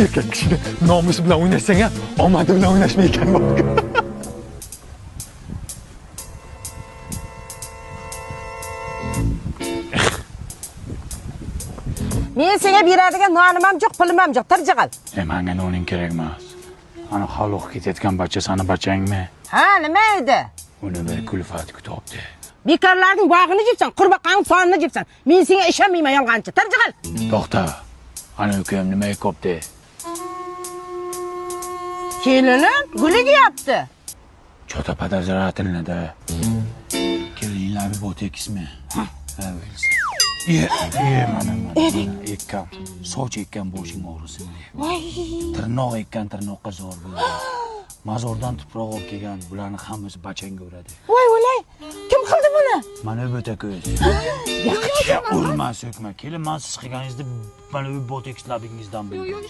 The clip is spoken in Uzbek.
Erkak kishini nomusi bilan o'ynashsang ham, omadi bilan o'ynashma ekan. Men senga beradigan nonim ham yo'q, pulim ham yo'q. Tir jig'il. E manga noning kerak emas. Ana haloq ketayotgan bacha sani bachangmi? Ha, nima edi? Uni bir kulfat kutibdi. Bekorlarning bog'ini jebsan, qurbaqaning sonini jebsan. Men senga ishonmayman yolg'onchi. Tir jig'il. To'xta. Ana ukam nima kopti? Kelinim guli yeyapti. Чё-то подозрительно, да. Kelinlar botekismi? Ha, o'lsa. Ye, ye, mana mana. Mana ekkan, soch ekkan boshing og'risin deb. Voy. Tirnoq ekkan tirnoqqa zo'r bo'ldi. Mozordan tuproq olib kelgan, bularni hammasi bachangga uradi. Voy o'lay. Kim qildi buni? Mana bu bo'tako'z. Urma, so'kma. Kelin, man siz qilganingizni mana bu botekis labingizdan bildim.